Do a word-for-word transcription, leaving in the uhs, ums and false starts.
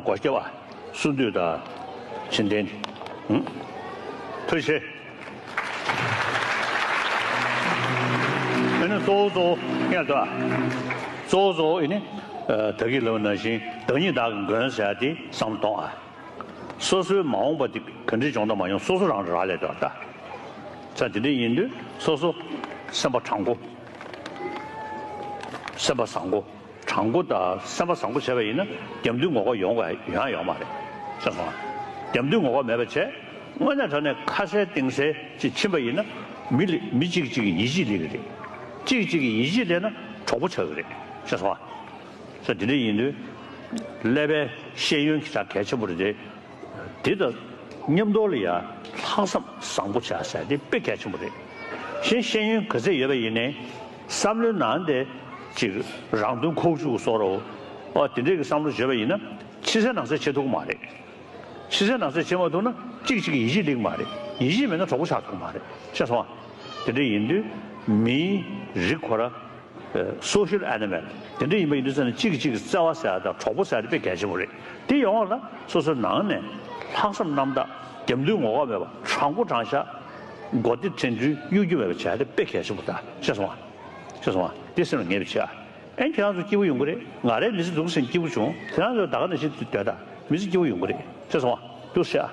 སྒོ་སྐྱེ་བ། གསུང་འདུས་དང་། བྱིན་ལྡན། ཧུམ། ཐུགས་རྗེ་ཆེ། ཨ་ནི་གཙོ་བོ་གཙོ་བོ་ངས་ལྟ། གཙོ་བོ་གཙོ་བོ་ཨ་ནི། ད་གིན་ལབ་པ་ནང་བཞིན་བདག་ཉིད་བདག་གི་མགོན་ཟེར་ཡ་དེ་བསམ་བློ་གཏོང་ཨ། སོ་སོའི་མ་འོངས་པ་དེ་ག་འདྲའི་འབྱུང་དང་མ་འབྱུང་སོ་སོ་རང་རག་ལས་འདུག་ད། ཙང་དེ་འདྲ་ཡིན་དུས་སོ་སོ་སེམས་པ་དྲང་པོ། སེམས་པ་བཟང་པོ། དྲང་པོ་དང་སེམས་པ་བཟང་པོ་བྱས་པ་ཡིན་ན་རྒྱབ་མདུན་ངོ་ཁ་ཡོང་ག་ཡོང་ཡ་ཡོད་མ་རེད། ཤེས་སོང་ང་། རྒྱབ་མདུན་ངོ་ཁ་མེད་པ་བྱས། དངོས་གནས་དྲང་གནས་ཁ་གསལ་གཏིང་གསལ་ཅིག་ཕྱིན་པ་ཡིན་ན། མི་ལ་མི་གཅིག་གཅིག་གི་ཡིད་ཆེས་སླེབས་ཀྱི་རེད། གཅིག་གཅིག་གི་ཡིད་ཆེས་སླེབས་ན་གྲོགས་པོ་ཆགས་ཀྱི་རེད། ཤེས་སོང་ང་། ས་དེ་འདྲ་ཡིན་དུས། ཀླད་པའི་ཤེས་ཡོན་གྱི་ཆ་གལ་ཆེན་པོ་རེད་དེ། དེ་དང་མཉམ་དུ་ལ་ཡ་ལྷག་བསམ་བཟང་པོ་བྱ་ཟེར་དེ་དཔེ་གལ་ཆེན་པོ་རེད། གཞན་ཤེས་ཡོན་ག་ཚད་ཡོད་པ་ཡིན་ནའི། བསམ་བློའི་ནང་དེ་ཅིག་རང་དོན་ཁོག་ཅུག་བཟོ་འདྲ་བོ། ཨ་དེ་འདྲས་ཀྱི་བསམ་བློ་བརྗོད་པ་ཡིན་ན། ཕྱི་གསལ་ནང་གསལ་བྱེད་ཐུབ་ཀྱི་མ་རེད། ཕྱི་གསལ་ནང་གསལ་བྱེད་མ་ཐུབ་ན་གཅིག་གཅིག་གི་ཡིད་ཆེས་སླེབས་ཀྱི་མ་རེད། ཡིད་ཆེས་མེད་ན་གྲོགས་པོ་ཆགས་ཐུབ་ཀྱི་མ་རེད། ཤེས་སོང་ང་། དེ་འདྲ་ཡིན་དུས་མིའི་རིགས་ཁོ་ར། སོ་ཤལ་ཨེ་ནི་མལ། དེ་འདྲ་ཡིན་པ་ཡིན་དུས་ཙང་ནས་གཅིག་གིས་གཅིག་གི་བརྩེ་བ་ཟེར་ཡ་དང་གྲོགས་པོ་ཟེར་ཡ་དེ་དཔེ་གལ་ཆེན་པོ་རེད། དེ་ཡོང་བ་ལ་སོ་སོའི་ནང་ནས་ལྷག་བསམ་རྣམ་དག་རྒྱབ་མདུན་ངོ་ཁ་མེད་པ་དྲང་པོ་དྲང་བཞག་མགོ་བདེ་དྲན་འཕྲུལ་གཡོ་སྒྱུ་མེད་པ་བྱས་ཏེ་དཔེ་གལ་ཆེན་པོ་ད། ཤེས་སོང་ང་། ཤེས་སོང་ང་། དེ་སེམས་ལ་ངེས་པ་བྱས་ཨ། ཨེ་ཁྱེད་རང་ཚོ་སྐྱིད་པོ་ཡོང་གི་རེད། ང་རའི་མི་ཚེ་སྡུག་ཟིན་སྐྱིད་པོ་བྱུང་། ཁྱེད་རང་ཚོ་ད་ག་ནང་བཞིན་སྡོད་ད། མི་ཚེ་སྐྱིད་པོ་ཡོང་གི་རེད། ཤེས་སོང་ང་། འདུག་སེ་ཨ།